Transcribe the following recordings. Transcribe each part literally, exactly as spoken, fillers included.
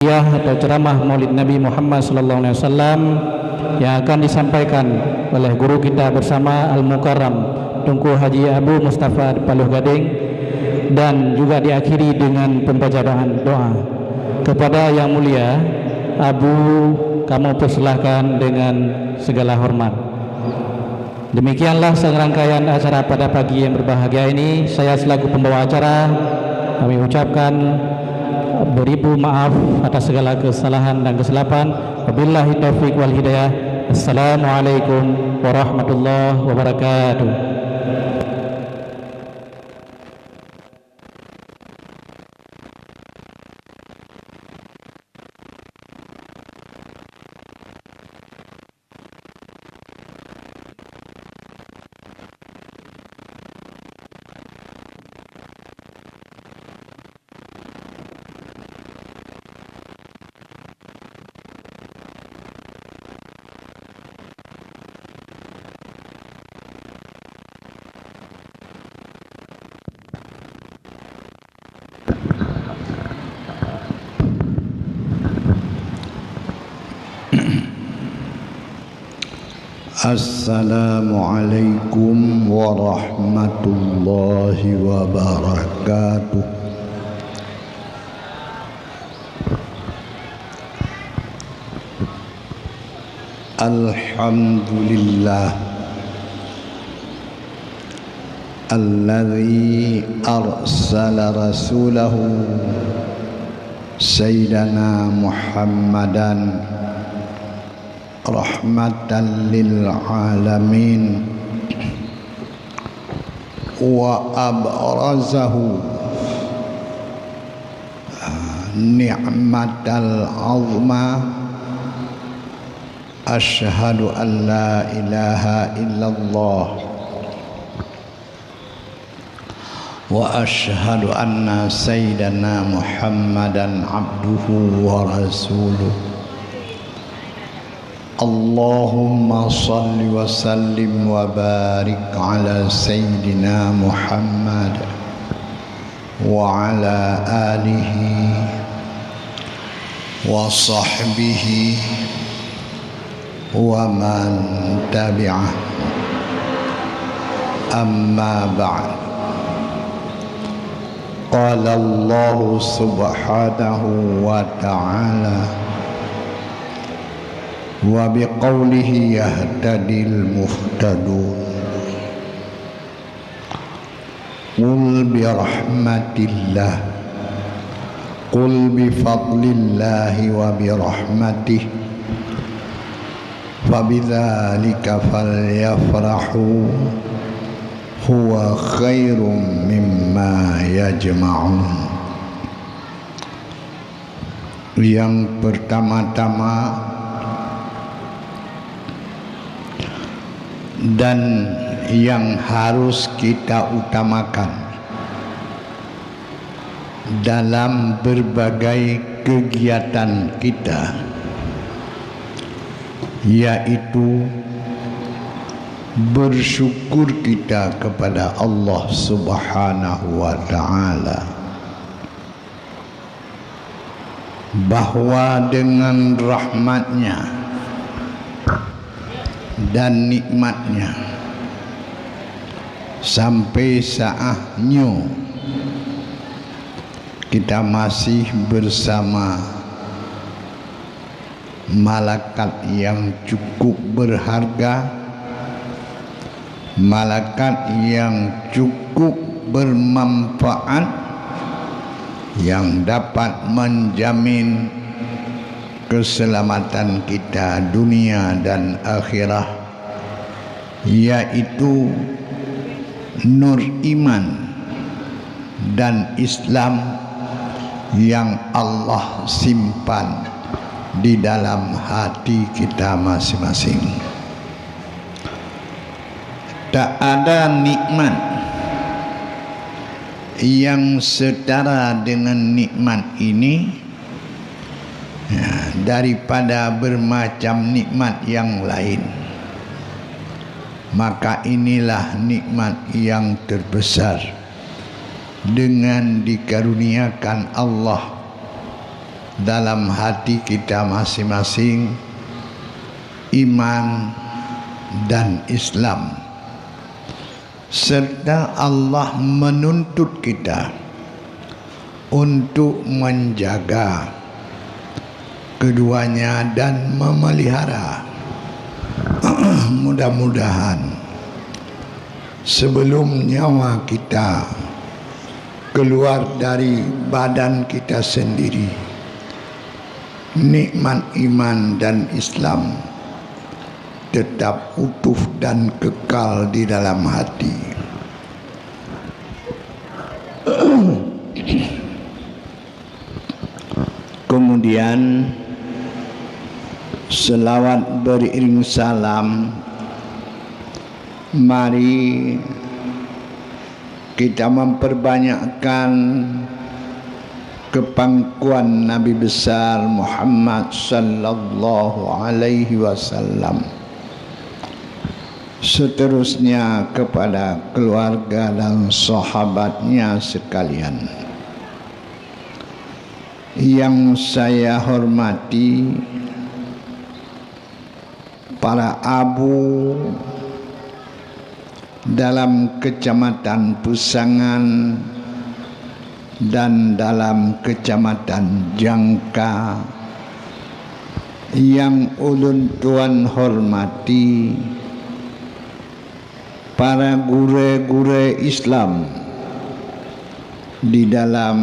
Kuliah atau ceramah Maulid Nabi Muhammad sallallahu alaihi wasallam yang akan disampaikan oleh guru kita bersama Al-Mukarram Teungku Haji Abu Mustafa Paloh Gadeng, dan juga diakhiri dengan pembacaan doa. Kepada Yang Mulia Abu, kamoe persilahkan dengan segala hormat. Demikianlah serangkaian acara pada pagi yang berbahagia ini. Saya selaku pembawa acara, kami ucapkan beribu maaf atas segala kesalahan dan kesilapan. Wabillahi taufiq wal hidayah. Assalamualaikum warahmatullahi wabarakatuh. Assalamualaikum warahmatullahi wabarakatuh. Alhamdulillah, alladzi arsala rasulahu sayyidana Muhammadan rahmatan lil alamin, wa abrazahu ni'matal azma. Asyhadu an la ilaha illallah wa asyhadu anna sayyidana Muhammadan abduhu wa rasuluh. Allahumma salli wa sallim wa barik ala sayyidina Muhammad wa ala alihi wa sahbihi wa man tabi'ah. Amma ba'd. Qala Allahu subhanahu wa ta'ala, wa biqaulihi yahtadil muhtadun. Qul bi rahmatillah, qul bi fadlillahi wa bi rahmatih, fabidzalika falyafrahu, huwa khairum mimma yajma'un. Yang pertama-tama dan yang harus kita utamakan dalam berbagai kegiatan kita, yaitu bersyukur kita kepada Allah Subhanahu wa Ta'ala, bahwa dengan rahmat-Nya dan nikmat-Nya, sampai saat nyoe kita masih bersama malakat yang cukup berharga, malakat yang cukup bermanfaat, yang dapat menjamin keselamatan kita dunia dan akhirat, yaitu nur iman dan Islam yang Allah simpan di dalam hati kita masing-masing. Tak ada nikmat yang setara dengan nikmat ini, ya, daripada bermacam nikmat yang lain. Maka inilah nikmat yang terbesar dengan dikaruniakan Allah dalam hati kita masing-masing iman dan Islam, serta Allah menuntut kita untuk menjaga keduanya dan memelihara. Mudah-mudahan sebelum nyawa kita keluar dari badan kita sendiri, nikmat iman dan Islam tetap utuh dan kekal di dalam hati. Kemudian, selawat beriring salam, mari kita memperbanyakkan kepangkuan Nabi besar Muhammad sallallahu alaihi wasallam. Seterusnya kepada keluarga dan sahabatnya sekalian. Yang saya hormati para abu dalam Kecamatan Peusangan dan dalam Kecamatan Jangka yang ulôn tuan hormati, para gurée-gurée Islam di dalam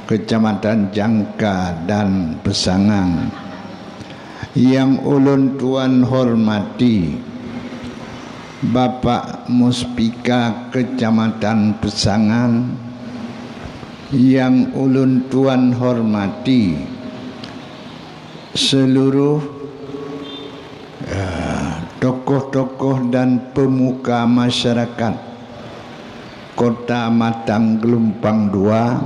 Kecamatan Jangka dan Peusangan yang ulôn tuan hormati, Bapak Muspika Kecamatan Peusangan yang ulôn tuan hormati, seluruh, eh, tokoh-tokoh dan pemuka masyarakat Kota Matang Geulumpang Dua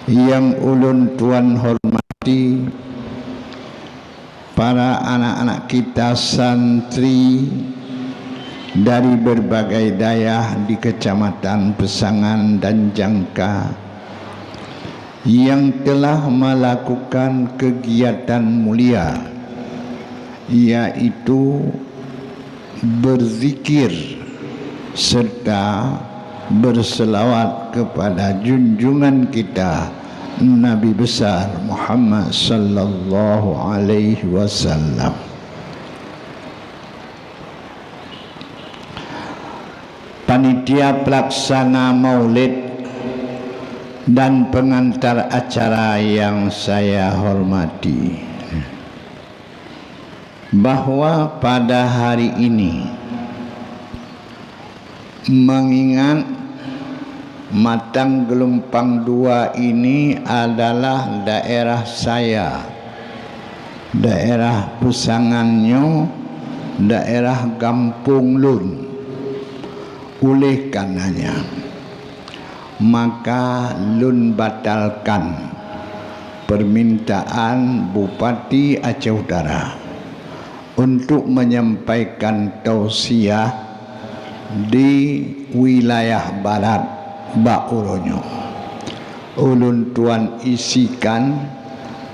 yang ulôn tuan hormati, para anak-anak kita santri dari berbagai dayah di Kecamatan Peusangan dan Jangka yang telah melakukan kegiatan mulia, yaitu berzikir serta berselawat kepada junjungan kita Nabi besar Muhammad sallallahu alaihi wasallam. Panitia pelaksana Maulid dan pengantar acara yang saya hormati, bahwa pada hari ini, mengingat Matang Geulumpang Dua ini adalah daerah saya, daerah Peusangan nyoe daerah gampông lôn. Oleh karenanya, maka lôn batalkan permintaan Bupati Aceh Utara untuk menyampaikan tausiah di wilayah barat bak uroe nyoe. Ulôn tuan isikan,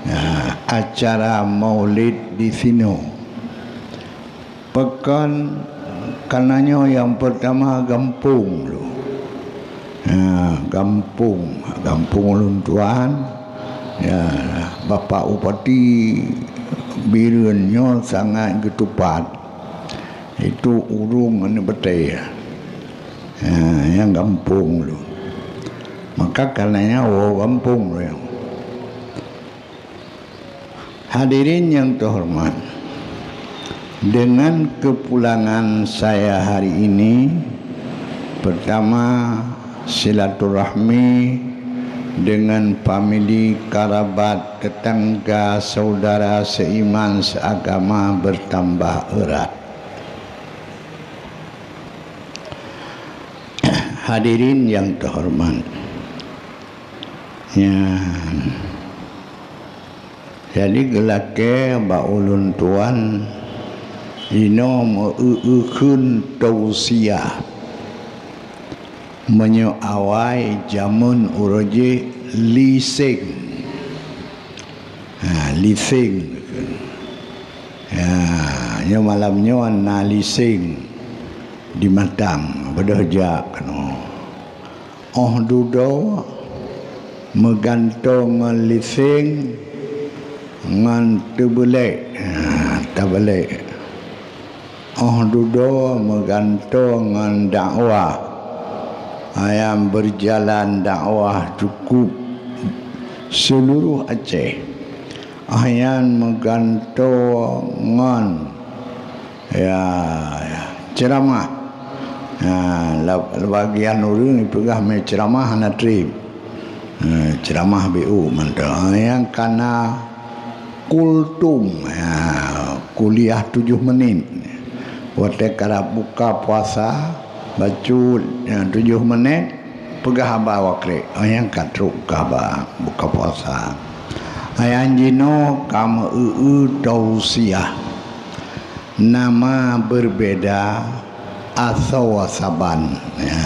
nah, acara maulid di sinoe. Pakon, karenanyoe nyang peurtama gampông lôn. Ha, gampông, gampông ulôn tuan. Ya, Bapak Bupati Bireuen nyoe sangat geutupat. Itu ureuëng aneuk batée. Ha, nyang gampông lôn. Maka karenanyoe woe gampông lôn. Hadirin yang terhormat, dengan kepulangan saya hari ini, pertama, silaturahmi dengan famili, karabat, tetangga, saudara seiman, seagama bertambah erat. Hadirin yang terhormat, nyan, jadi geulakée bak ulôn tuan inoe meu-eu-eu kheun tausiah. Meunyoe awai jameun uroe jih liseng. Ha, liseng. Ya, nyoe malam nyoe na liseng di Matang, beudôh jak keunoe. Óh dudoe meugantoe ngon liseng ngon teubeulek, ha, tabeulek. Óh dudoe meugantoe ngon dakwah, nyang beujalan dakwah cukup seuluruh Aceh. Óh nyan meugantoe ngon, ya, ya, ceuramah. Ya, la-, bagian ureuëng jipeugah mé ceuramah hana treb. Eh, ceuramah B U mantong. Nyang kana kultum, ya, kuliah tujoh menit. Watée karab buka puasa, bacut, ya, tujoh menit, peugah haba wakrek. Nyang ka trok buka haba, buka puasa. Nyang jinoe ka meu-eu tausiah. Nama berbeda, asoe saban. Ya.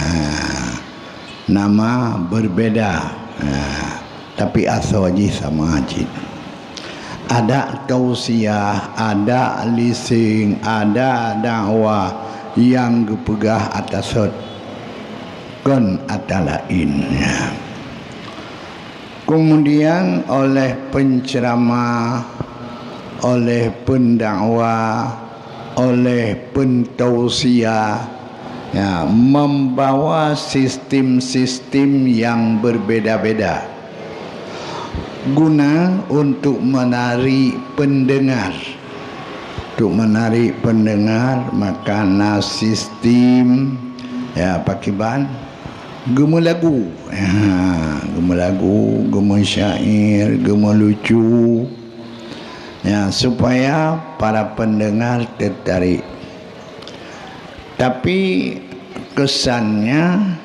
Nama berbeda, ha, tapi asoe jih sama cit. Ada tausiah, ada liseng, ada dakwah nyang geupeugah ata sot, kon ata laén, ya. Kemudian oleh penceramah, oleh pendakwah, oleh pentausiah, ya, membawa sistem-sistem yang berbeda-beda guna untuk menarik pendengar. Untuk menarik pendengar, maka na sistem, ya, pakiban, geumeulagu. Ya, geumeulagu, geumeusyair, geumeulucu. Ya, supaya para pendengar tertarik. Tapi kesannya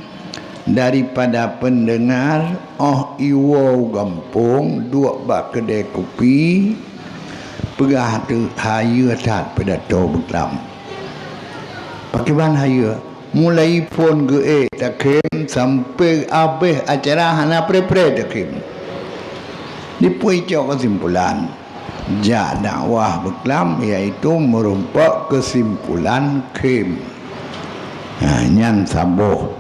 daripada pendengar óh iwoe gampông duek bak keudè kupi, peugah teuk hayeue that pidato beuklam. Pakiban hayeue, mulai phon geuék takhém sampai abéh acara hana pré-pré takhém. Dipeue cok keusimpulan? Jak dakwah beuklam, yaitu meurumpok keusimpulan khém. Ha, nyan saboh.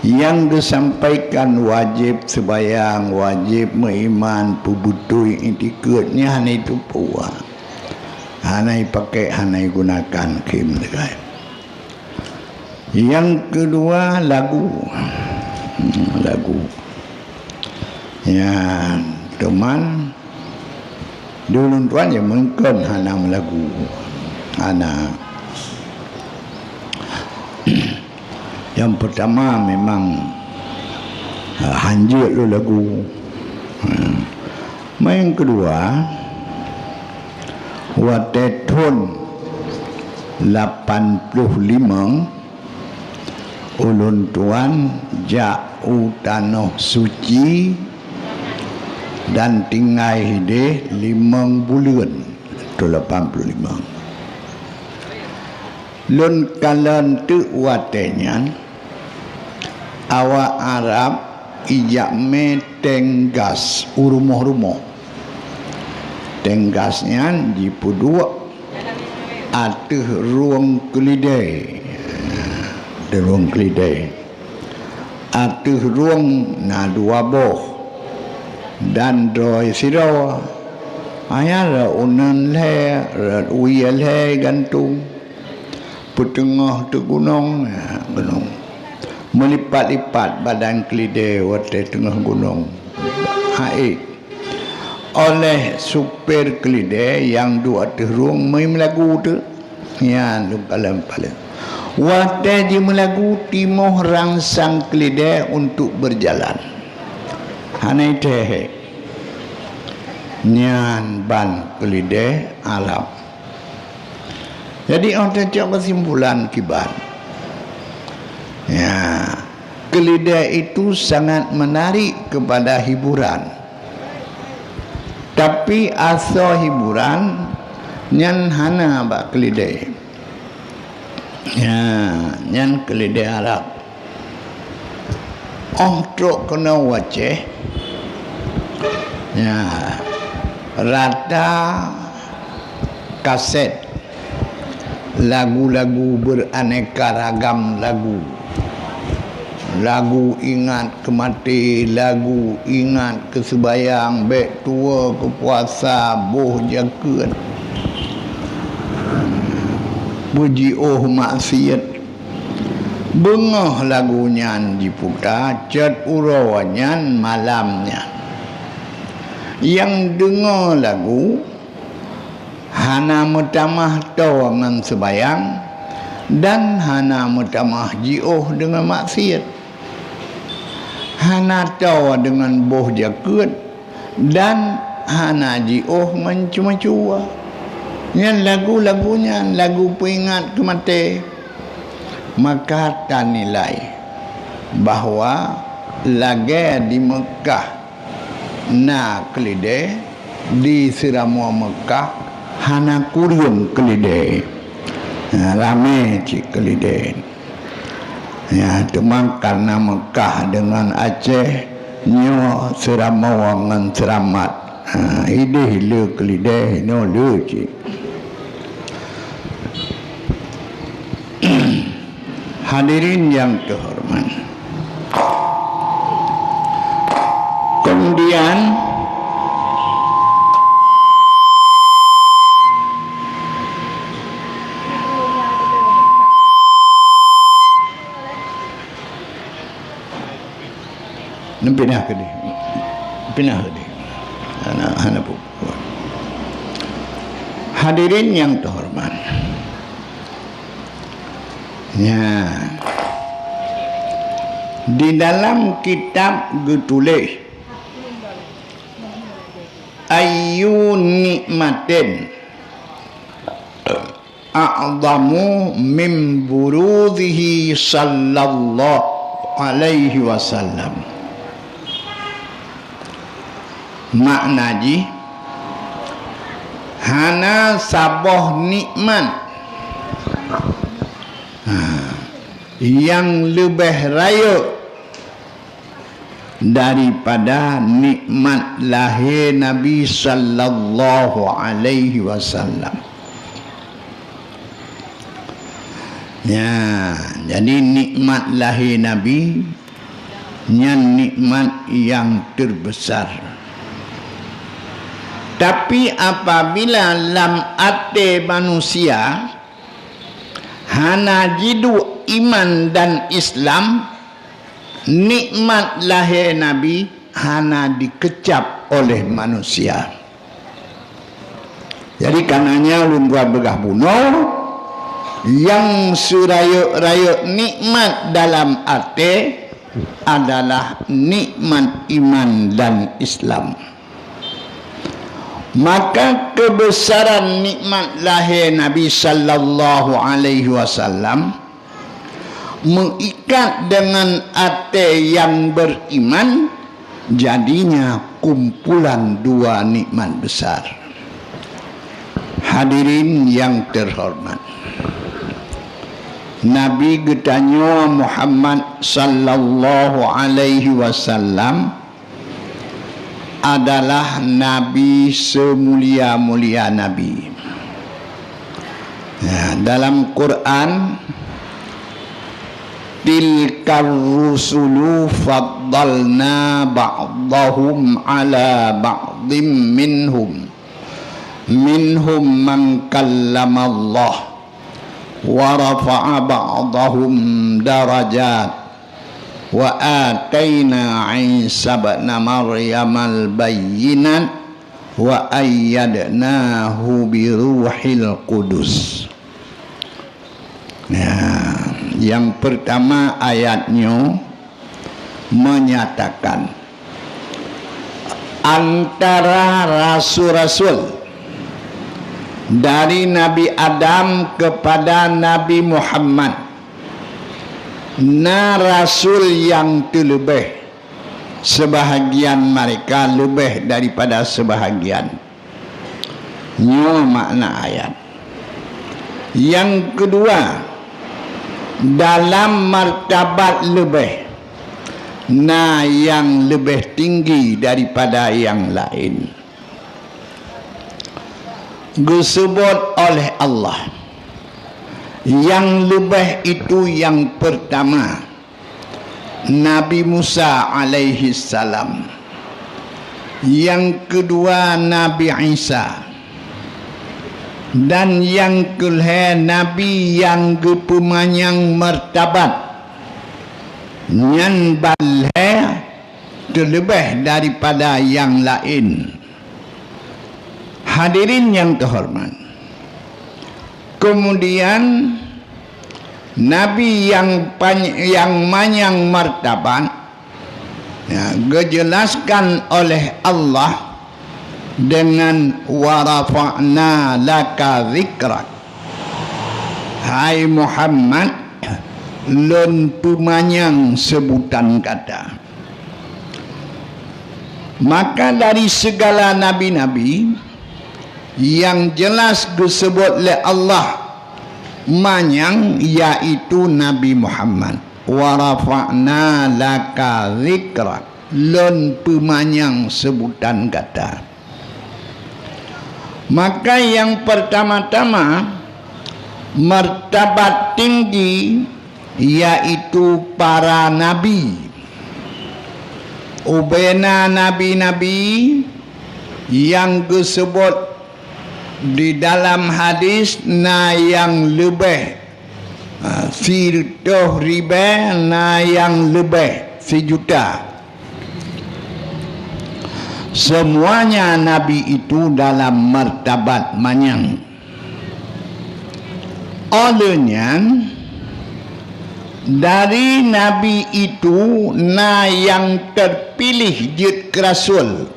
Nyang geusampaikan wajéb seubayang, wajéb meuiman, peubeutôi iktikeuet, nyan hana jiteupeue. Hana jipakék, hana jigunakan khém teukai. Nyang keudua, lagu. Hmm, lagu. Ya, teuma di ulôn tuan ya mungken hana meulagu. Hana. Nyang peutama memang, ha, hanjeuet lôn lagu. Hmm. Nyang keudua, watée thon lapan ploh limong, ulôn tuan jak u Tanoh Suci dan tinggai hideh limong buleuen, thon lapan ploh limong. Lôn kalon teuk watée nyan, awak Arab ijak mé tenggas u rumoh-rumoh. Tenggas nyan jipeuduek ateueh rueng keulidée. Ateueh rueng keulidée. Ateueh rueng na dua boh dan droe sidroe. Ayah rot uneun lhée, rot wie lhée gantung. Peuteungoh teuh gunong, ya, gunong. Meulipat-lipat badan keulidée watée teungoh gunong. Hai. Oleh supir keulidée nyang duek ateueh rueng meumeulagu teuk. Nyan lôn kalon paléng. Watée jimeulagu timoh rangsang keulidée untuk berjalan. Hana jiteuhek. Nyan ban keulidée Arab. Jadi, óh tacok keusimpulan kiban. Ya, keulidée itu sangat menarik kepada hiburan. Tapi asoe hiburan nyan hana bak keulidée. Ya, nyan keulidée Arab. Óh trok keunoe u Aceh. Ya. Rata kaset lagu-lagu beraneka ragam lagu. Lagu ingat keu maté, lagu ingat keu seubayang, bék tuwoe keu puasa, boh jakeuet, beujiôh maksiet. Beungoh lagu nyan jiputa, cot uroe nyan malam nyan. Nyang deungoe lagu hana meutamah toe ngon seubayang dan hana meutamah jiôh deungon maksiet. Hana toe deungon boh jakeuet dan hana jiôh ngon ceumeucue. Nyan lagu-lagu nyan lagu peuingat keu maté. Maka tanilai bahwa lagée di Meukah na keulidée, di Seuramoe Meukah hana kureueng keulidée. Ha, ramé cit keulidée. Ya, teuma karna Meukah deungon Aceh nyoe Seuramoe ngon Seuramat. Ha, idéh le keulidée, nyoe le cit. Hadirin yang terhormat. Kemudian, neupinah keudeh. Pinah keudeh. Hana, hana pu-, hadirin yang terhormat. Ya. Di dalam kitab geutuléh, "Ayyu nikmatin a'zamu min buruzihi sallallahu alaihi wasallam." Makna jih, hana saboh nikmat, ha, nyang leubeh rayeuk daripada nikmat lahé Nabi sallallahu alaihi wasallam. Ya, jadi nikmat lahé Nabi nyan nikmat nyang teubesar. Tapi apabila lam até manusia hana jiduek iman dan Islam, nikmat lahé Nabi hana dikeucab oleh manusia. Jadi, karenanya ulôn buat peugah bunoe, nyang seurayeuk-rayeuk nikmat dalam até adalah nikmat iman dan Islam. Maka keubeusaran nikmat lahé Nabi sallallahu alaihi wasallam meuikat deungon até nyang beuriman, jadinya kumpulan dua nikmat besar. Hadirin yang terhormat, Nabi geutanyoe Muhammad sallallahu alaihi wasallam adalah Nabi seumulia-mulia Nabi. Ya, dalam Quran, "Tilkar rusulu faddalna ba'dahum ala ba'dim minhum, minhum man kallamallah, wa rafa'a ba'dahum darajat." "Wa ataina Isa ibna Maryamal bayyinat, wa ayyadnahu bi Ruhil Qudus." Nah, yang pertama ayat nyoe menyatakan antara rasul-rasul dari Nabi Adam kepada Nabi Muhammad, na rasul nyang teuleubeh, seubahagian mareka leubeh daripada seubahagian. Nyoe makna ayat. Nyang keudua, dalam martabat leubeh, na nyang leubeh tinggi daripada nyang laén. Geuseubot oleh Allah. Nyang leubeh itu nyang peurtama, Nabi Musa alaihissalam. Nyang keudua, Nabi Isa. Dan nyang keulhée, nabi nyang geupeumanyang martabat. Nyan ban lhée teuleubeh daripada nyang laén. Hadirin nyang teuhoreumat, keumudian nabi nyang pany-, nyang manyang martabat, ya, geujeulaskan oleh Allah deungon, "Wa rafa'na laka dzikrak." Hai Muhammad, lôn peumanyang seubutan gata. Maka dari segala nabi-nabi, nyang jeulaih geuseubot lé Allah manyang, yaitu Nabi Muhammad. "Wa rafa'na laka dzikrak." Lôn peumanyang seubutan gata. Maka nyang peurtama-tama, martabat tinggi, yaitu para nabi. Ubena nabi-nabi nyang geuseubot di dalam hadis na nyang leubeh, ha, sireutôh ribée, na nyang leubeh sijuta. Seumuanya nabi itu dalam martabat manyang. Óh lheueh nyan, dari nabi itu na nyang teupiléh jeuet keu rasul.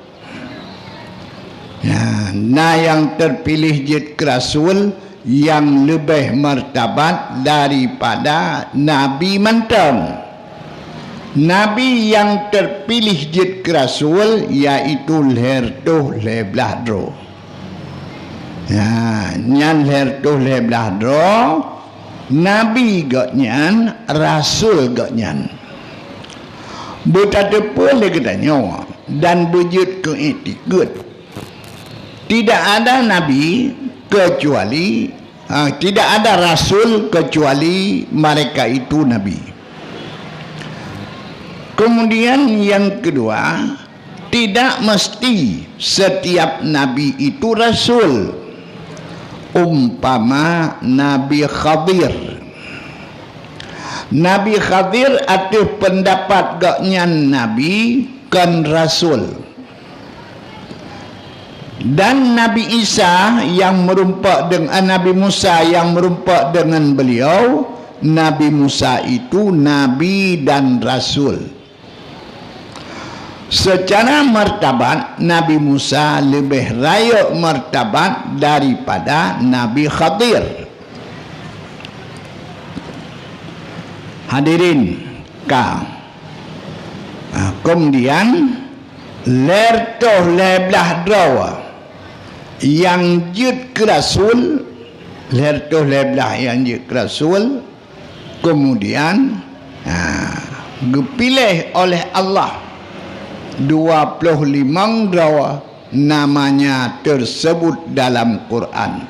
Nah, na nyang teupiléh jeuet keu rasul nyang leubeh martabat daripada nabi mantong. Nabi nyang teupiléh jeuet keu rasul, yaitu lhée reutôh lhée blaih droe. Nah, nyan lhée reutôh lhée blaih droe, nabi gobnyan, rasul gobnyan. Beutateupeue lé geutanyoe dan beujeuet keu iktikeuet, tidak ada nabi kecuali, ha, tidak ada rasul kecuali mereka itu nabi. Kemudian yang kedua, tidak mesti setiap nabi itu rasul. Umpama Nabi Khadir. Nabi Khadir ateueh peundapat gobnyan nabi, kon rasul. Dan Nabi Isa nyang meurumpok deng-, eh, Nabi Musa nyang meurumpok deungon beliau, Nabi Musa itu nabi dan rasul. Secara martabat, Nabi Musa leubeh rayeuk martabat daripada Nabi Khadir. Hadirin ka. Ah, kemudian, lhée reutôh lhée blaih droe nyang jeuet keu rasul, lhée reutôh lhée blaih nyang jeuet keu rasul, kemudian, ha, geupiléh oleh Allah dua ploh limong droe namanya tersebut dalam Quran.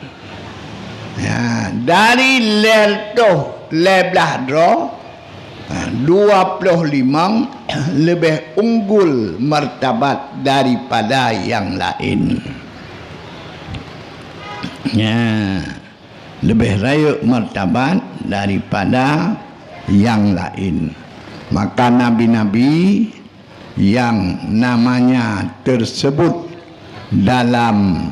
Ya, dari lhée reutôh lhée blaih droe, ha, dua ploh limong leubeh unggul martabat daripada nyang laén. Ya, leubeh rayeuk martabat daripada nyang laén. Maka nabi-nabi nyang namanya tersebut dalam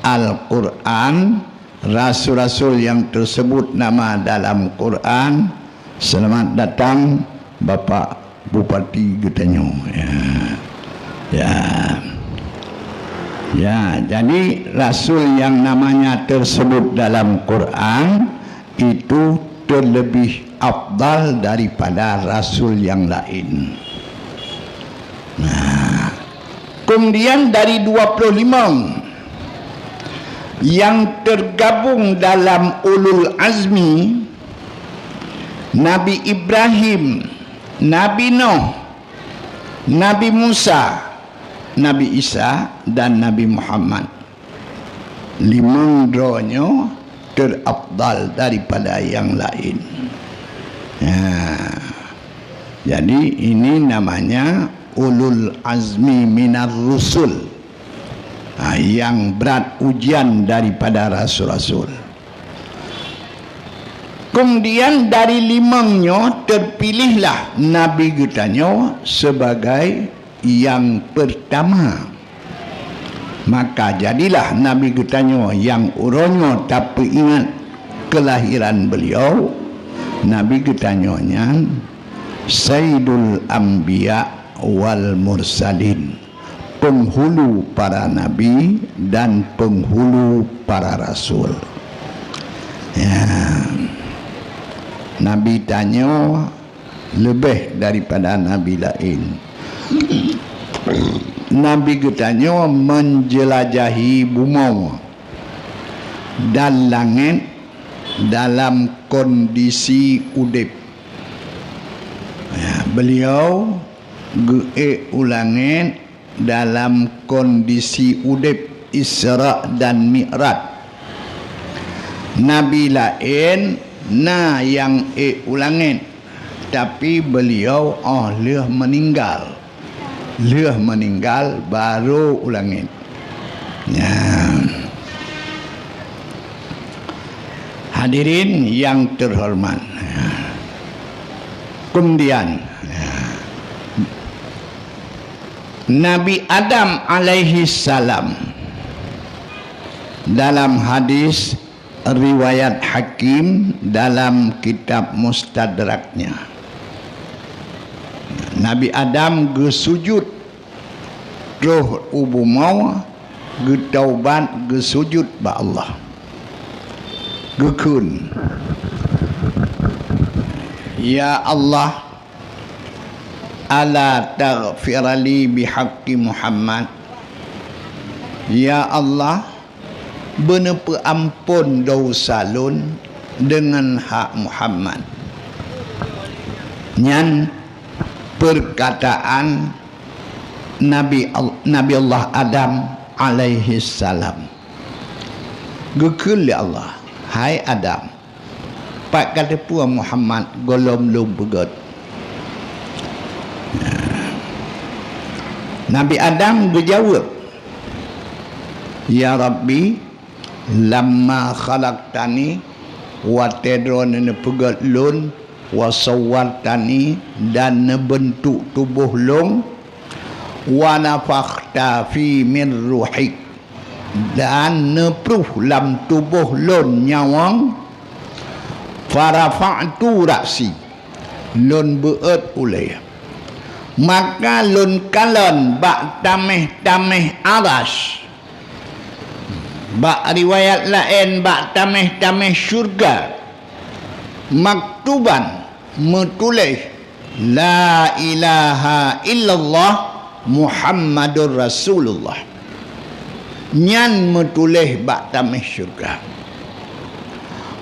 Al-Quran, rasul-rasul nyang tersebut nama dalam Quran, selamat datang Bapak Bupati geutanyoe. Ya. Ya. Ya, jadi rasul nyang namanya tersebut dalam Quran itu terlebih afdal daripada rasul nyang laén. Nah, kemudian dari dua ploh limong nyang tergabung dalam ulul azmi, Nabi Ibrahim, Nabi Nuh, Nabi Musa, Nabi Isa, dan Nabi Muhammad. Limong droe nyoe terafdal daripada yang lain. Ha. Jadi, ini namanya ulul azmi minar rusul. Ha, yang berat ujian daripada rasul-rasul. Kemudian dari limong nyoe terpilihlah Nabi geutanyoe sebagai yang pertama. Maka jadilah Nabi geutanyoe nyang uroe nyoe tapeuingat kelahiran beliau, Nabi geutanyoe nyan Sayyidul Anbiya wal Mursalin, penghulu para nabi dan penghulu para rasul. Ya. Nabi tanyoe leubeh daripada nabi laén. Nabi geutanyoe menjelajahi bumoe dan langét dalam kondisi udeb. Ya, beliau geuék u langét dalam kondisi udeb Isra dan Mi'raj. Nabi laén na nyang ék u langét, tapi beliau óh lheueh meuninggal. Lheueh meuninggal, barô u langét. Nyan. Hadirin yang terhormat. Kemudian, Nabi Adam alaihi salam dalam hadis riwayat Hakim dalam kitab Mustadraknya. Nabi Adam geusujut troh u bumoe, geutaubat, geusujut bak Allah. Geukheun, "Ya Allah, ala taghfira li bihaqqi Muhammad." Ya Allah, beuneupeuamphon desya lôn deungon hak Muhammad. Nyan peurkataan Nabi Al-, Nabi Allah Adam alaihi salam. Geukheun lé Allah, "Hai Adam, pat ka teupeue Muhammad gohlom lôn peugét?" Nabi Adam geujaweueb, "Ya Rabbi, lamma khalaqtani, watée Droeneuh neupeugét lôn, wa sawwartani, dan neubeuntuk tuboh lôn, wa nafakhta fi min ruhik, dan neupruh lam tuboh lôn nyawöng, farafa'tu ra'si, lôn beuet ulée, maka lôn kalon bak taméh-taméh Arasy, bak riwayat laén bak taméh-taméh syeuruga, maktuban, meutuléh, 'La ilaha illallah Muhammadur Rasulullah.' Nyan meutuléh bak taméh syeuruga.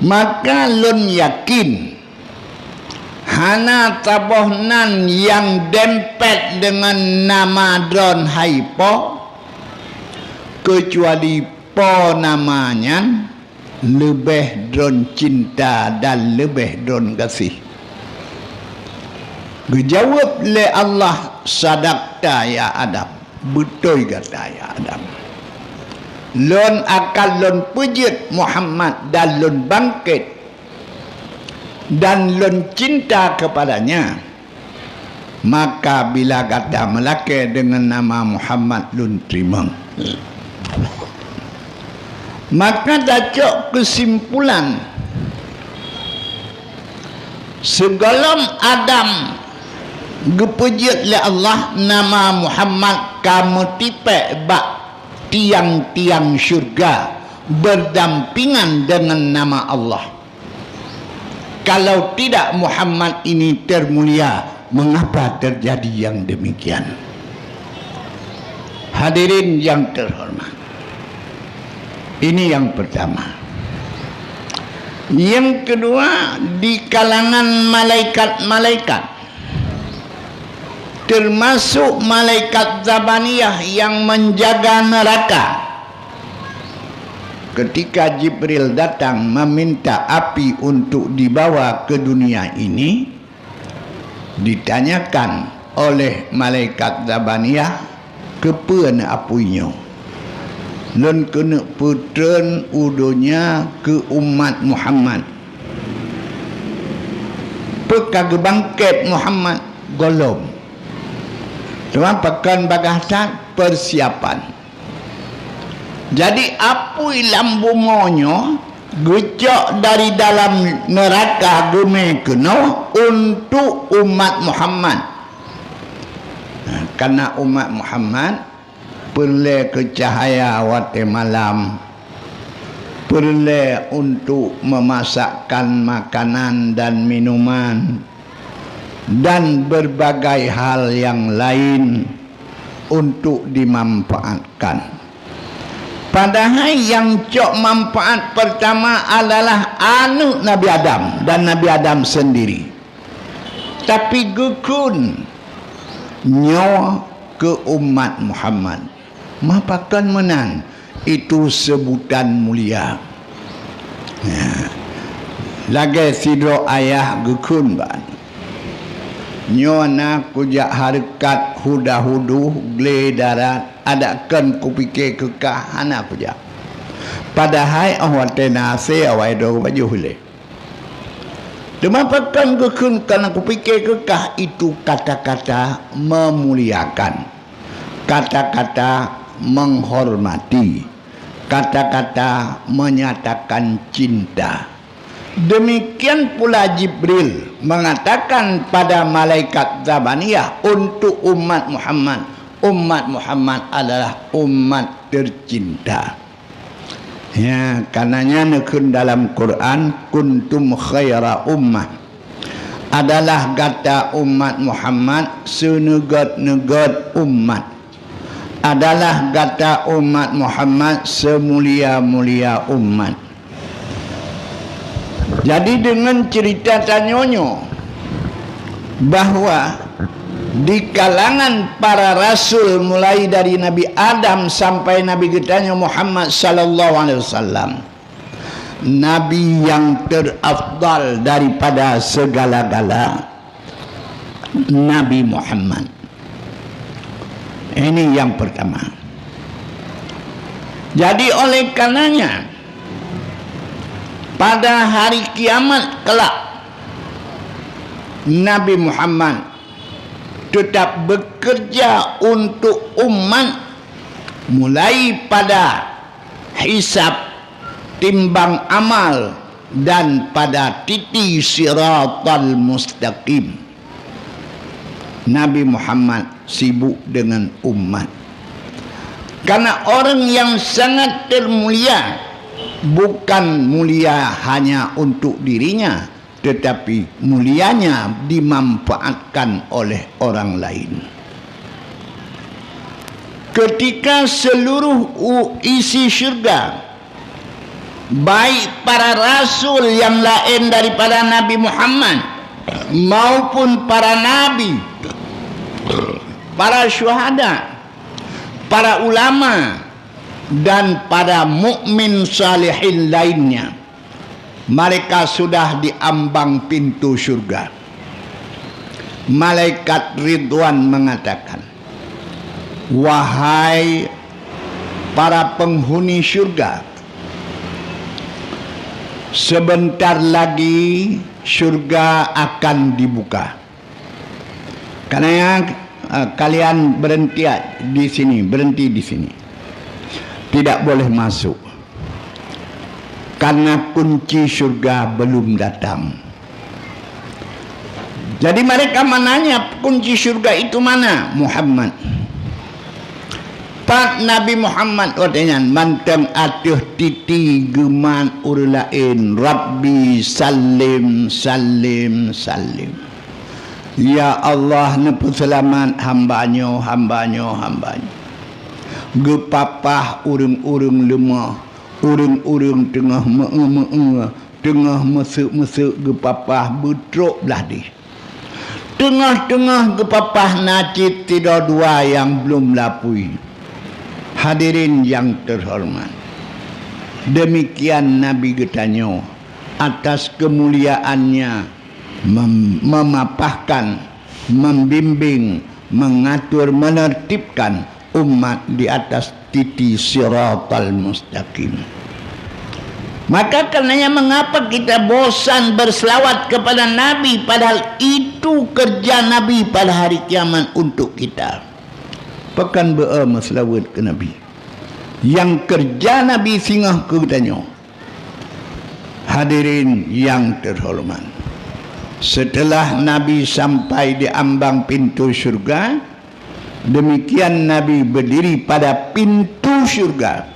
Maka lôn yakin, hana saboh nan nyang dempet deungon nama Droeneuh hai Po, keucuali Po nama nyan leubeh Droeneuh cinta dan leubeh Droeneuh gaséh." Geujaweueb lé Allah, "Sadaqta ya Adam, beutôi gata ya Adam. Lôn akan lôn peujeuet Muhammad dan lôn bangkét, dan lôn cinta keupadanya. Maka bila gata meulakée deungon nama Muhammad, lôn teurimong." Maka tacok keusimpulan, sigohlom Adam geupeujeuet lé Allah, nama Muhammad ka meutipék bak tiang-tiang syeuruga, berdampingan dengan nama Allah. Kalau tidak Muhammad ini termulia, mengapa terjadi yang demikian? Hadirin yang terhormat, ini yang pertama. Yang kedua, di kalangan malaikat-malaikat, termasuk malaikat Zabaniyah yang menjaga neraka, Ketika Jibril datang meminta api untuk dibawa ke dunia ini, ditanyakan oleh malaikat Zabaniyah, "Keupeue na apui nyoe?" "Lôn keuneuk peutreun u donya keu umat Muhammad." "Peu ka geubangket Muhammad?" "Gohlom." "Teuma pakon bagaih that persiapan?" Jadi, apui lam bumoe nyoe geucok dari dalam neuraka geumé keunoe untuk umat Muhammad. Karena umat Muhammad peureulée keu cahaya watée malam, peureulée untuk memasakkan makanan dan minuman, dan berbagai hal yang lain untuk dimanfaatkan. Padahai nyang cok manfaat pertama adalah aneuk Nabi Adam dan Nabi Adam sendiri. Tapi geukheun nyoe keu umat Muhammad. Ma pakon meunan? Itu sebutan mulia. Ya. Lagée sidroe ayah geukheun bak, "Nyoe na kujak hareukat huda-hudu glé darat, adak kon kupike keu kah, hana kujak." Padahai óh watée na hasé awai droe bajôh ilée. Teuma pakon geukheun kana kupike keu kah, itu kata-kata memuliakan, kata-kata menghormati, kata-kata menyatakan cinta. Demikian pula Jibril mengatakan pada malaikat Zabaniyah untuk umat Muhammad, umat Muhammad adalah umat tercinta. Ya, karenanya neukheun dalam Quran, "Kuntum khaira ummah." Adalah gata umat Muhammad seuneugét-neugét umat. Adalah gata umat Muhammad seumulia-mulia umat. Jadi, deungon ceurita tanyoe nyoe, bahwa di kalangan para rasul, mulai dari Nabi Adam sampai Nabi geutanyoe Muhammad sallallahu alaihi wasallam, nabi yang terafdal daripada segala-gala, Nabi Muhammad. Ini yang pertama. Jadi, oleh karenanya, pada hari kiamat kelak, Nabi Muhammad tetap bekerja untuk umat, mulai pada hisab, timbang amal, dan pada titi siratal mustaqim. Nabi Muhammad sibuk dengan umat. Karena orang yang sangat termulia bukan mulia hanya untuk dirinya, tetapi mulianya dimanfaatkan oleh orang lain. Ketika seluruh u-, isi syurga, baik para rasul yang lain daripada Nabi Muhammad maupun para nabi, para syuhada, para ulama, dan para mukmin salihin lainnya, mereka sudah di ambang pintu syurga. Malaikat Ridwan mengatakan, "Wahai para penghuni syurga, sebentar lagi syurga akan dibuka. Karena, eh, kalian berhenti di sini, berhenti di sini. Tidak boleh masuk. Karena kunci syurga belum datang." Jadi mereka menanya, "Kunci syurga itu mana?" "Muhammad." Pat Nabi Muhammad watée nyan, mantong ateueh titi geumat ureuëng laén, "Rabbi sallim, sallim, sallim." "Ya Allah, neupeuseulamat hamba nyoe, hamba nyoe, hamba nyoe." Geupapah ureuëng-ureuëng leumoh, ureuëng-ureuëng teungoh meu-eu-meu-eu, teungoh meuseuk-meuseuk geupapah, beutrok blah deh. Teungoh-teungoh geupapah na cit sidroe dua nyang blom lapui. Hadirin nyang teuhoreumat, Demikian Nabi geutanyoe, atas kemuliaannya mem-, memapahkan, membimbing, mengatur, menertibkan umat di atas titi siratal mustaqim. Maka karenanya mengapa kita bosan berselawat kepada Nabi, padahal itu kerja Nabi pada hari kiamat untuk kita? Pakon beu-e meuseulaweuet keu Nabi? Nyang keureuja Nabi singoh keu geutanyoe. Hadirin nyang teuhoreumat, seuteulah Nabi sampai di ambang pintoe syeuruga, demikian Nabi beudiri pada pintoe syeuruga,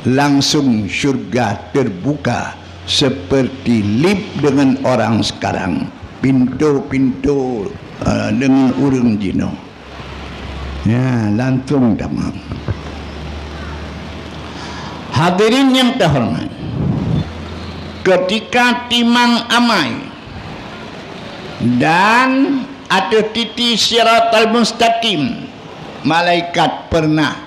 langsong syeuruga teubuka seperti lift deungon orang sekarang, pintoe-pintoe, eh, deungon ureuëng jinoe. Ya, langsong tamong. Hadirin nyang teuhoreumat, keutika timang amai dan ateueh titi siratal mustaqim, malaikat pernah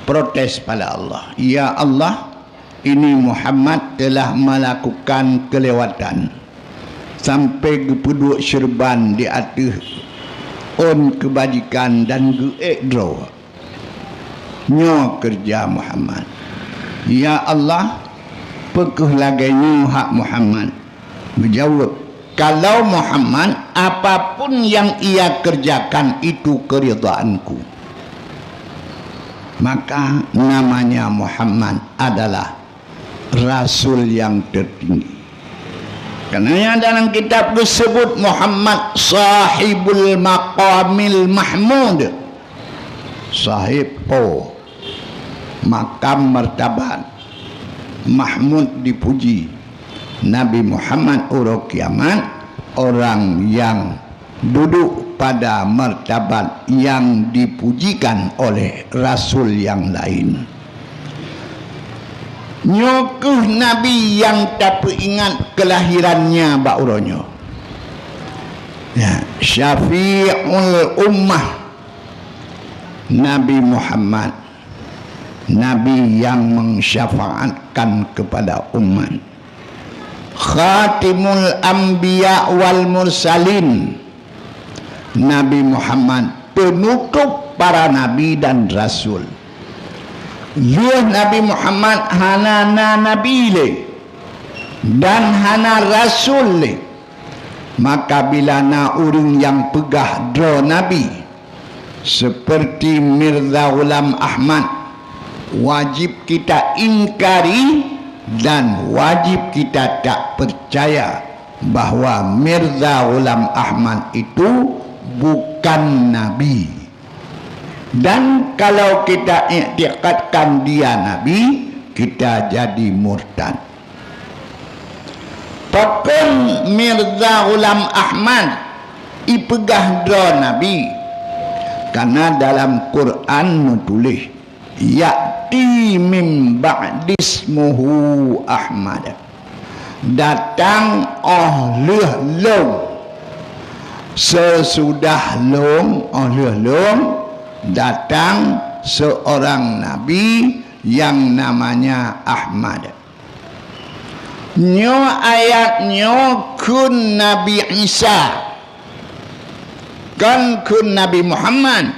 protes pada Allah, "Ya Allah, ini Muhammad telah melakukan kelewatan sampai geupeuduek seureuban di ateueh ôn keubajikan dan geuék droe. Nyoe keureuja Muhammad. Ya Allah, peu kheueh lagée nyoe hak Muhammad?" Geujaweueb, "Kalau Muhammad, apapun yang ia kerjakan itu keridhaan-Ku, maka namanya Muhammad adalah rasul yang tertinggi." Karenanya dalam kitab geusebut Muhammad sahibul maqamil mahmud. Sahib, oh, makam martabat mahmud dipuji. Nabi Muhammad uroe kiamat, orang yang duduk pada martabat yang dipujikan oleh rasul yang lain. Nyoe kheueh Nabi nyang tapeuingat kelahirannya bak uroe nyoe. Ya, Syafi'ul Ummah, Nabi Muhammad, Nabi yang mengsyafaatkan kepada umat. Khatimul Anbiya wal Mursalin, Nabi Muhammad penutup para nabi dan rasul. Lheueh Nabi Muhammad hana na nabi lé dan hana rasul lé. Maka bila na ureuëng nyang peugah droe nabi, seperti Mirza Ghulam Ahmad, wajib kita ingkari dan wajib kita tak percaya bahwa Mirza Ghulam Ahmad itu bukan nabi. Dan kalau kita iktikadkan dia nabi, kita jadi murtad. Pakon Mirza Ghulam Ahmad ipeugah droe nabi? Karena dalam Quran neutuléh, "Ya'ti min ba'di ismuhu Ahmad." Datang óh lheueh lôn. Sesudah lôn, óh lheueh lôn, datang seorang nabi yang namanya Ahmad. Nyoe ayat nyoe kheun Nabi Isa, kon kheun Nabi Muhammad.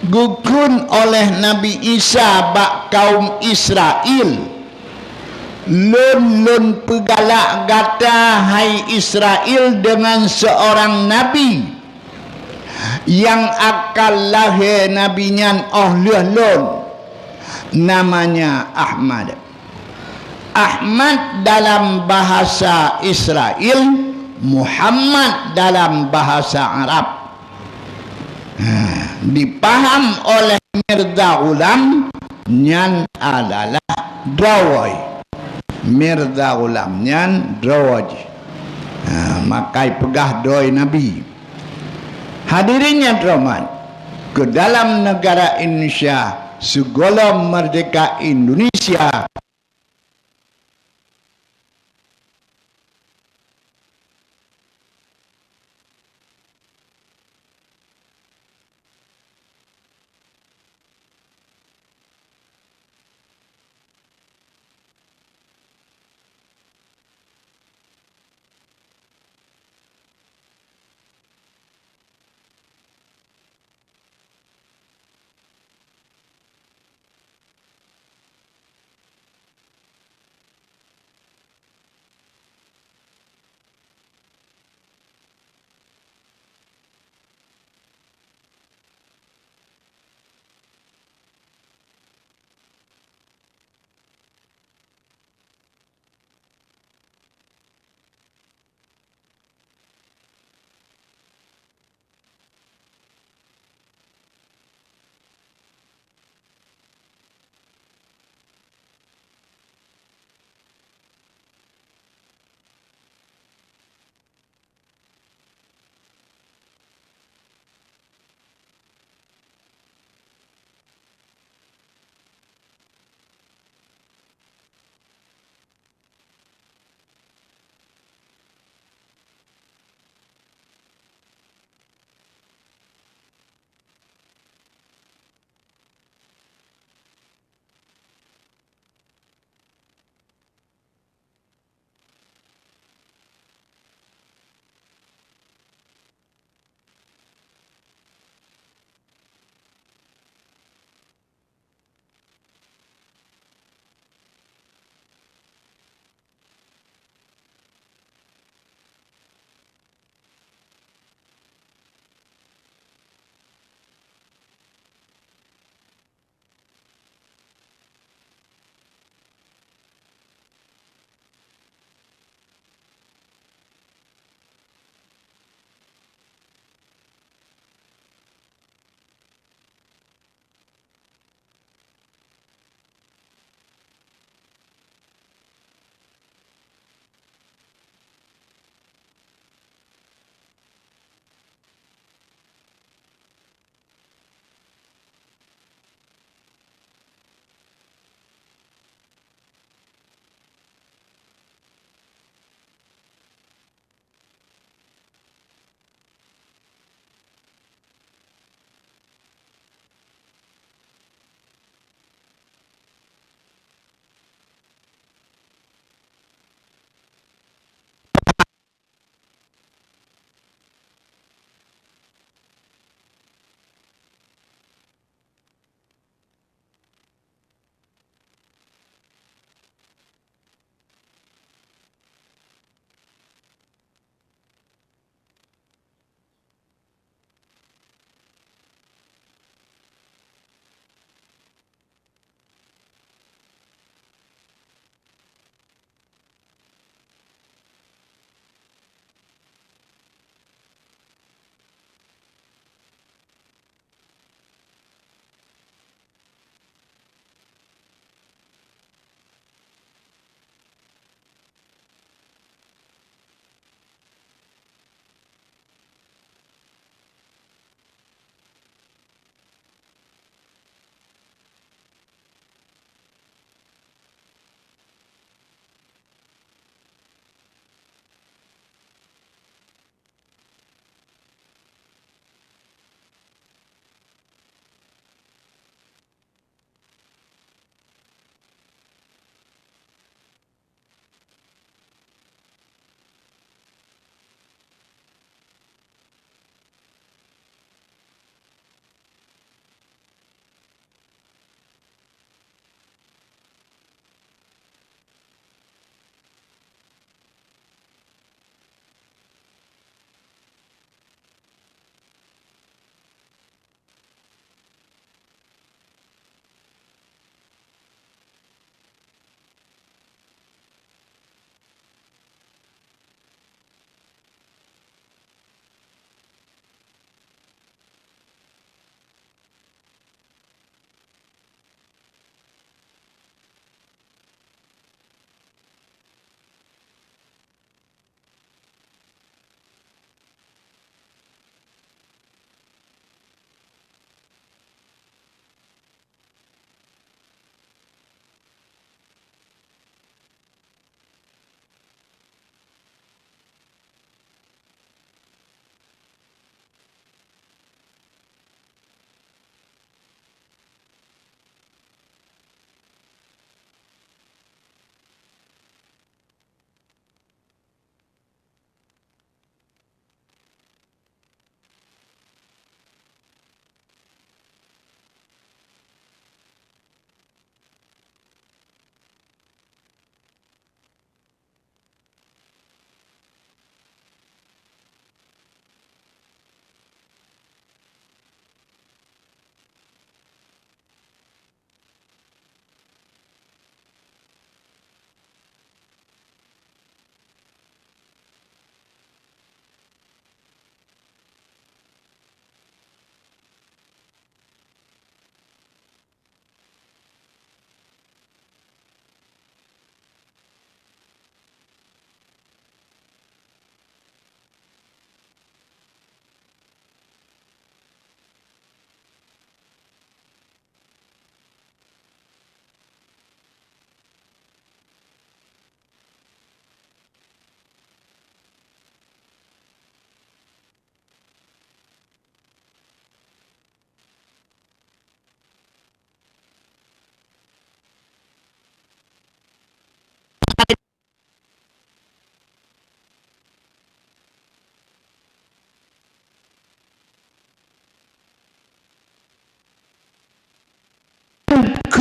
Geukheun oleh Nabi Isa bak kaum Israel, "Lôn, Lôn peugalak gata, hai Israel, deungon seurang nabi nyang akan lahé nabi nyan óh lheueh Lôn, namanya Ahmad." Ahmad dalam bahasa Israel, Muhammad dalam bahasa Arab. Ha, dipaham oleh Mirza Ghulam nyan adalah droe. Mirza Ghulam nyan droe jih. Ha, maka ipeugah droe nabi. Hadirin nyang teuhoreumat, keu dalam neugara Indonesia, sigohlom meurdehka Indonesia,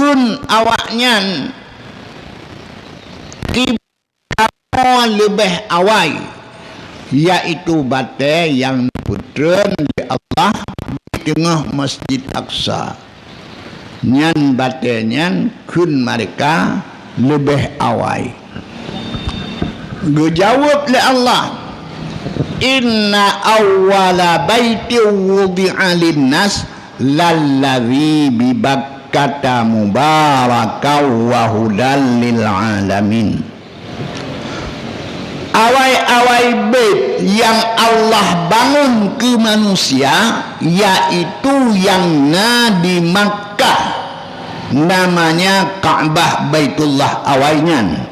kheun awaknyan, "Tiboh leubeh awai," yaitu batée nyang neupeutrön lé Allah di teungoh Masjid Aqsa. Nyan batée nyan kheun meureuka leubeh awai. Geujaweueb lé Allah, "Inna awwala baitin wudi'a lin-nas lalladzi bi Bakkata mubarakan wa hudan lil alamin." Awai-awai beuet nyang Allah bangun keu manusia, yaitu nyang na di Makkah, namanya Ka'bah Baitullah awai nyan.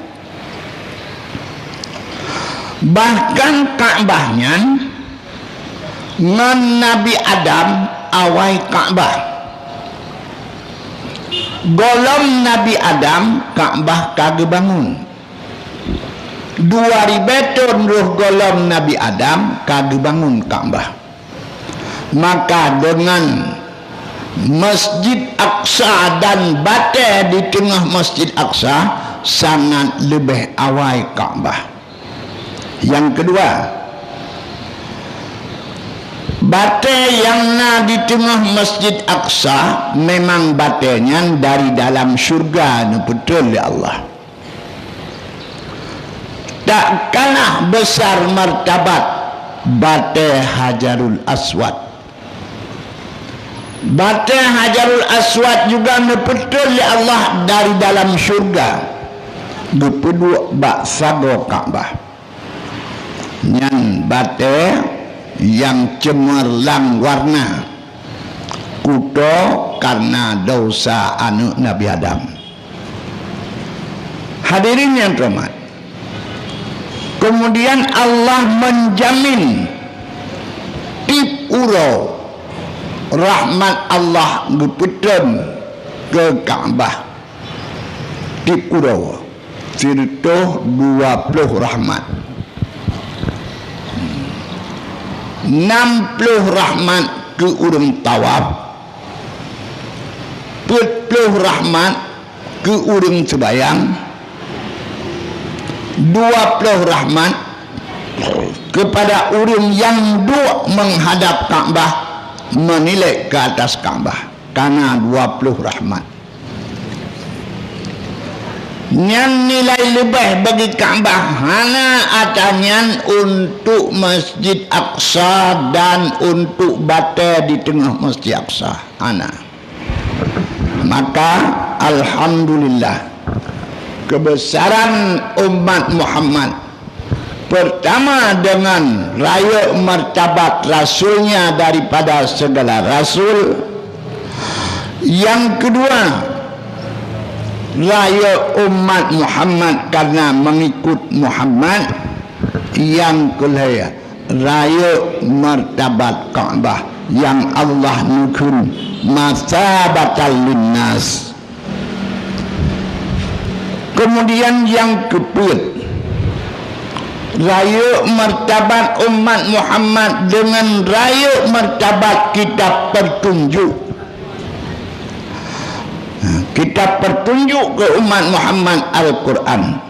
Bahkan Ka'bah nyan ngon Nabi Adam awai Ka'bah. Gohlom Nabi Adam Ka'bah ka geubangun. Dua ribée thon rôh gohlom Nabi Adam ka geubangun Ka'bah. Maka deungon Masjid Aqsa dan batée di teungoh Masjid Aqsa sangat leubeh awai Ka'bah. Nyang keudua, batée nyang na di teungoh Masjid Aqsa memang batée nyan dari dalam syeuruga neupeutrön lé Allah. Tak kalah besar martabat batée Hajarul Aswad. Batée Hajarul Aswad juga neupeutrön lé Allah dari dalam syeuruga, geupeuduek bak sagoe Ka'bah. Nyan batée nyang ceumeurlang warna, kuto kareuna desya aneuëk Nabi Adam. Hadirin nyang teuhoreumat, keumudian Allah meujamin tieb uroe rahmat Allah geupeutrön keu Ka'bah. Tieb uroe sireutôh dua ploh rahmat. Nam ploh rahmat keu ureuëng tawaf, peuet ploh rahmat keu ureuëng seubayang, dua ploh rahmat keupada ureuëng nyang duek meuhadab Ka'bah, meunilek keu atas Ka'bah, kana dua ploh rahmat. Nyan nilai leubeh bagi Ka'bah hana ata nyan untuk Masjid Aqsa dan untuk batée di teungoh Masjid Aqsa. Hana. Maka, alhamdulillah, keubeusaran umat Muhammad, peurtama deungon rayeuk martabat rasulnya daripada segala rasul, nyang keudua, rayeuk umat Muhammad karena mengikut Muhammad, nyang keulhée, rayeuk martabat Ka'bah nyang Allah neukheun masabatan linnas. Keumudian nyang keupeuet, rayeuk martabat umat Muhammad deungon rayeuk martabat kitab peutunjuk. Kitab peutunjuk keu umat Muhammad Al-Quran.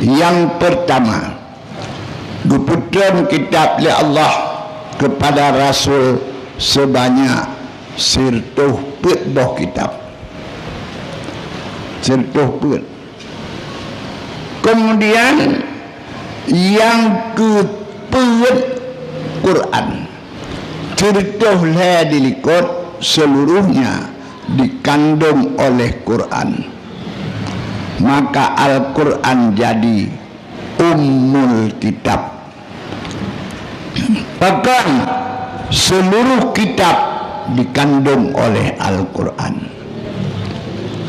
Nyang peurtama, geupeutrön kitab lé Allah keupada rasul seubanyak sireutôh peuet boh kitab. Sireutôh peuet. Keumudian, nyang keupeuet, Quran. Sireutôh lhée dilikot, seluruhnya dikandung oleh Quran. Maka Al-Quran jadi Ummul Kitab. Bahkan seluruh kitab dikandung oleh Al-Quran.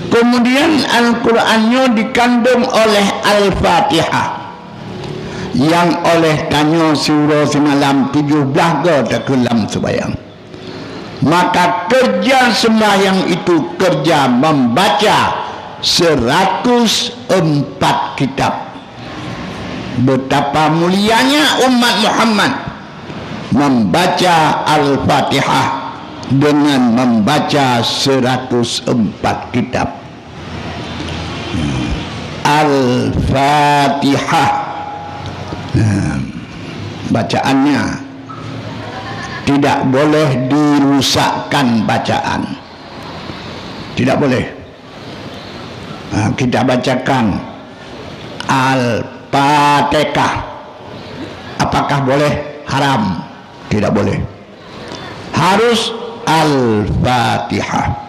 Keumudian Al-Quran nyoe dikandung oleh Al-Fatihah, nyang oleh tanyoe siuroe simalam tujoh blaih goe takheun lam seubayang. Maka keureuja seumbahyang itu keureuja membaca seratus empat kitab. Betapa mulianya umat Muhammad membaca Al-Fatihah dengan membaca seratus empat kitab. Al-Fatihah. Nah, bacaannya tidak boleh dirusakkan bacaan. Tidak boleh. Ha, kita bacakan Al-Fatihah. Apakah boleh? Haram. Tidak boleh. Harus Al-Fatihah.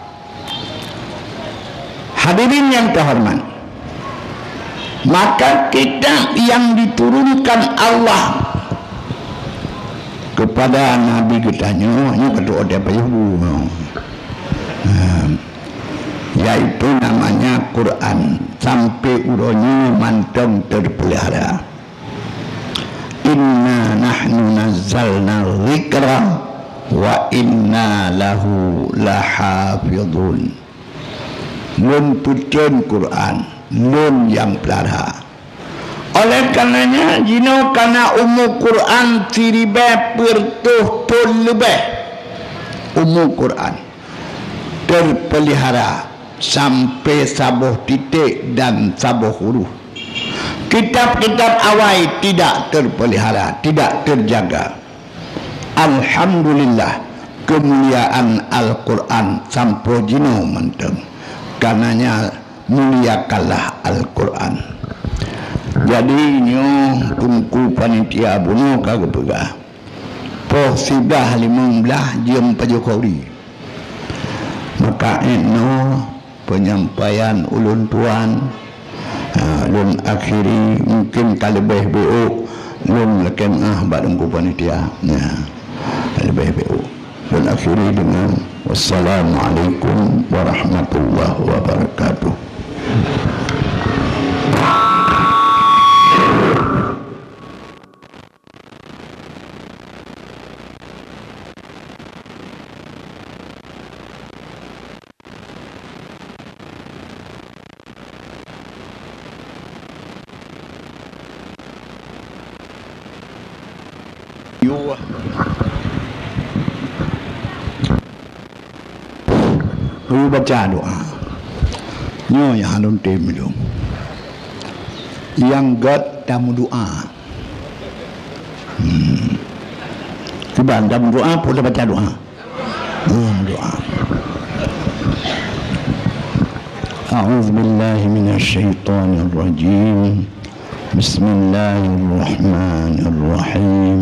Hadirin yang terhormat, maka kitab yang diturunkan Allah kepada Nabi geutanyoe, nyoe ka tu'oh daripada bu, ha, yaitu namanya Quran, sampai uroe nyoe mantong terpelihara. Inna nahnu nazzalna dzikra wa inna lahu lahafizun. Lôn peutrön Quran, Lôn nyang peulara. Oleh karenanya, jinoe kana umu Quran siribèe peuet reutôh thon leubeh. Umu Quran terpelihara sampai saboh titik dan saboh huruf. Kitab-kitab awai tidak terpelihara, tidak terjaga. Alhamdulillah, kemuliaan Al-Quran sampoe jinoe mantong. Karenanya, muliakanlah Al-Quran. Jadi, nyoe Teungku Panitia bunoe ka geupeugah, poh siblaih limong blaih jeuem pajoh khauri. Maka, 'oh noe penyampaian ulôn tuan, ha, lôn akhiri, mungkin ka leubeh beuôk, lôn lakèe meu'ah bak Teungku Panitia. Nah, ka leubeh beuôk. Lôn akhiri dengan wassalamualaikum warahmatullahi wabarakatuh. Yue. Yue baca doa. Nyoe nyang lôn tem lôn. Nyang gèt tameudoa. Hmm. Cuba tameudoa, peue baca doa. Hmm, doa. أعوذ بالله من الشيطان الرجيم. بسم الله الرحمن الرحيم.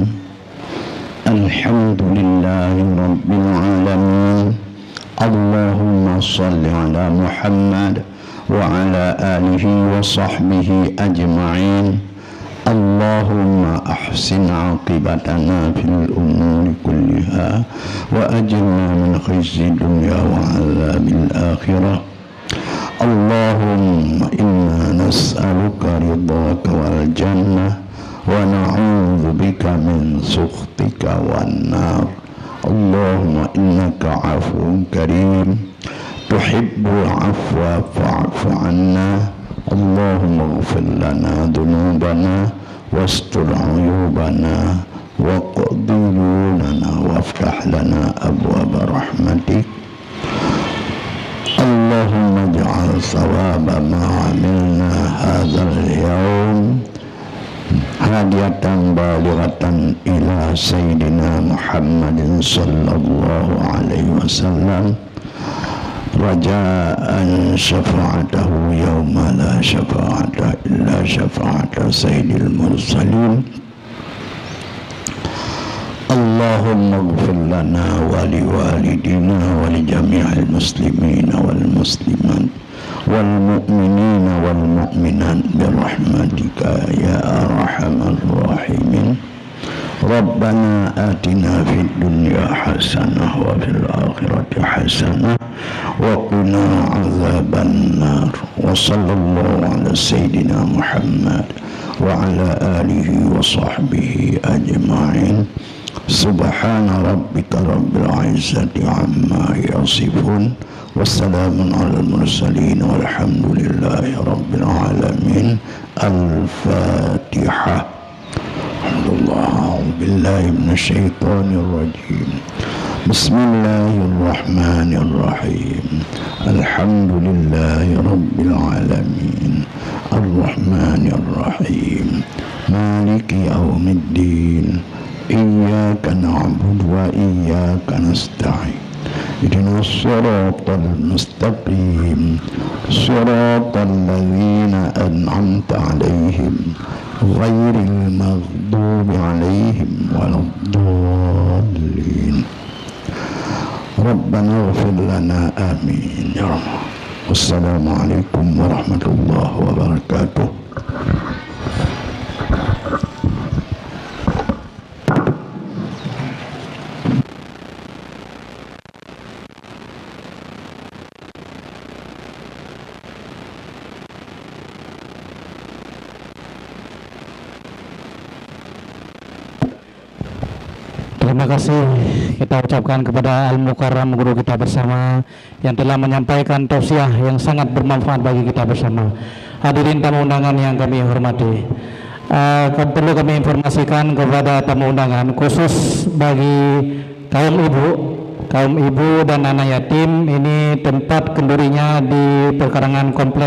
الحمد لله رب العالمين. اللهم صل على محمد وعلى آله وصحبه أجمعين. اللهم أحسن عاقبتنا في الأمور كلها وأجرنا من خزي الدنيا وعذاب الآخرة. اللهم إنا نسألك رضاك والجنة ونعوذ بك من سخطك والنار. اللهم إنك عفو كريم تحب العفو فاعف عنا. اللهم اغفر لنا ذنوبنا واستر عيوبنا واقض ديوننا وافتح لنا أبواب رحمتك. اللهم اجعل ثواب ما عملنا هذا اليوم هدية بالغة إلى سيدنا محمد صلى الله عليه وسلم، رجاء شفاعته يوم لا شفاعة إلا شفاعة سيد المرسلين. اللهم اغفر لنا ولوالدينا ولجميع المسلمين والمسلمات والمؤمنين والمؤمنات برحمتك يا أرحم الراحمين. ربنا آتنا في الدنيا حسنة وفي الآخرة حسنة وقنا عذاب النار. وصلى الله على سيدنا محمد وعلى آله وصحبه أجمعين. سبحان ربك رب العزة عما يصفون. وسلام على المرسلين والحمد لله رب العالمين. الفاتحة. الحمد لله. أعوذ بالله من الشيطان الرجيم. Bismillahirrahmanirrahim. Alhamdulillahirabbil alamin. Arrahmanirrahim. Maliki yaumiddin. Iyyaka na'budu wa iyyaka nasta'in. Ihdinas siratal mustaqim. Siratal ladzina an'amta 'alaihim ghairil maghdubi 'alaihim waladdallin. Rabbana ighfir lana, amin ya Allah. Wassalamualaikum warahmatullahi wabarakatuh. Terima kasih kita ucapkan kepada Al-Mukarram, guru kita bersama, yang telah menyampaikan tausiah yang sangat bermanfaat bagi kita bersama. Hadirin tamu undangan yang kami hormati, eh, ka-, perlu kami informasikan kepada tamu undangan, khusus bagi kaum ibu, kaum ibu dan anak yatim, ini tempat kendurinya di perkarangan kompleks